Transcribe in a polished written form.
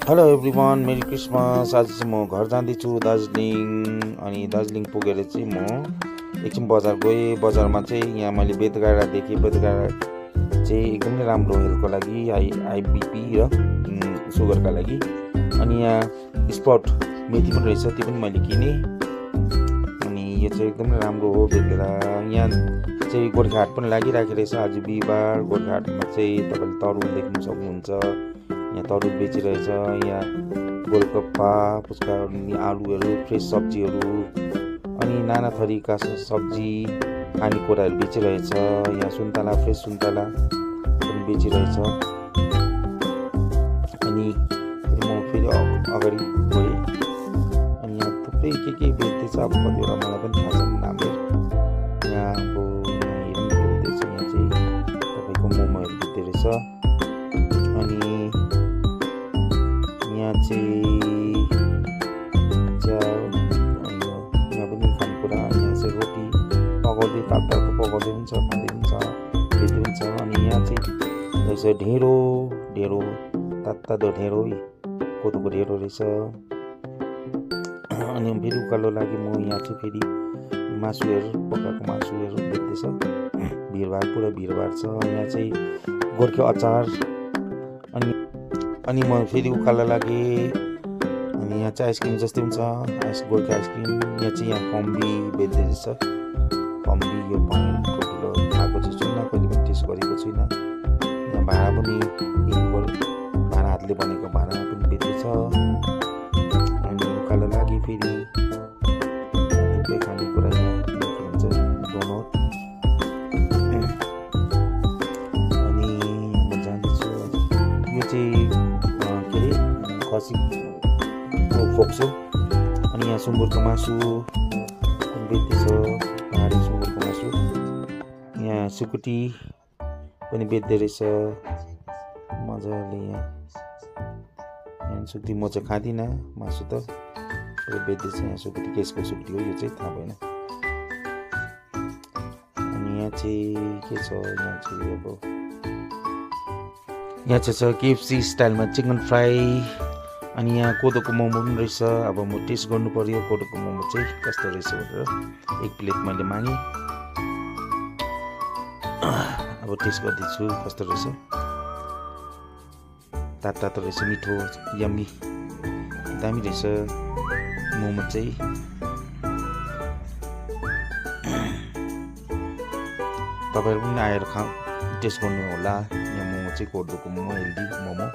Hello everyone, मेरी Christmas. आज चाहिँ म घर जाँदैछु दार्जिलिङ। अनि दार्जिलिङ पुगेर चाहिँ म एकछिन बजार गएँ। बजारमा चाहिँ यहाँ मैले बेतगाडा देखेँ। बेतगाडा चाहिँ एकदमै राम्रो हेल्थको लागि, हाई बिपी र सुगरका लागि। अनि यहाँ स्पट मेथी पनि रहेछ, त्यो पनि मैले किनेँ। अनि यो चाहिँ एकदमै राम्रो हो बेतगाडा। यहाँ चाहिँ गोर्खा हाट पनि लागिरहेको रहेछ। आज बिहिबार गोर्खा हाटमा चाहिँ तपाईँले तरुल देख्नु सक्नुहुन्छ। यहाँ तरुल बेचिरहेछ। यहाँ गोलगप्पा, पुच्का, आलुहरू, फ्रेस सब्जीहरू अनि नाना थरीका सब्जी खानेकुराहरू बेचिरहेछ। यहाँ सुन्तला, फ्रेस सुन्तला पनि बेचिरहेछ। अनि म फेरि अगाडि गएँ अनि यहाँ थुप्रै के बेच्दैछ। अब कतिवटा मलाई पनि थाहा छैन नामहरू। यहाँ अब हेर्नु के हुँदैछ, यहाँ चाहिँ तपाईँको मोमोहरू बेच्दै रहेछ। अनि यहाँ चाहिँ यहाँ पनि खानेकुरा, यहाँ चाहिँ रोटी पकाउँदै तातो पकाउँदै पनि छ, खाँदै पनि छ, बेच्दै पनि छ। अनि यहाँ चाहिँ रहेछ ढेँडो तातो ढेँडो, कोदोको ढेँडो रहेछ। अनि फेरि उकालो लागि म यहाँ चाहिँ फेरि मासुहरू, पकाएको मासुहरू बेच्दैछ। भिडभाड, पुरा भिडभाड छ। यहाँ चाहिँ गोर्खे अचार। अनि म फेरि उकालो लागेँ। अनि यहाँ चाहिँ आइसक्रिम जस्तै पनि छ, गोर्खे आइसक्रिम। यहाँ चाहिँ यहाँ फम्बी बेच्दै रहेछ। फम्बी यो ठुलो खाएको चाहिँ छुइनँ, कहिले पनि टेस्ट गरेको छुइनँ। यहाँ भाँडा पनि भाँडा हातले बनेको भाँडा पनि बेच्दैछ। अनि उकालो लागि फेरि थुप्रै खानेकुरा यहाँ बेच्नुहुन्छ, डोनट। अनि म जाँदैछु। यो चाहिँ के अरे खसीको फोक्सो। अनि यहाँ सुँगुरको मासु पनि बेच्दैछ, पहाडी सुँगुरको मासु। यहाँ सुकुटी पनि बेच्दै रहेछ मजाले। यहाँ सुकुटी म चाहिँ खाँदिनँ मासु त, बेच्दैछ। यहाँ सुकुटी केसको सुकुटी हो यो चाहिँ, थाहा भएन। अनि यहाँ चाहिँ के छ, यहाँ चाहिँ अब यहाँ चाहिँ छ केएफसी स्टाइलमा चिकन फ्राई। अनि यहाँ कोदोको मोमो पनि रहेछ। अब म टेस्ट गर्नु पर्यो कोदोको मोमो चाहिँ कस्तो रहेछ भनेर। एक प्लेट मैले मागेँ, अब टेस्ट गर्दैछु कस्तो रहेछ। तातो रहेछ, मिठो, यम्मी, दामी रहेछ मोमो चाहिँ। तपाईँहरू पनि आएर टेस्ट गर्नु होला। यहाँ मोमो चाहिँ कोदोको मोमो, हेल्दी मोमो।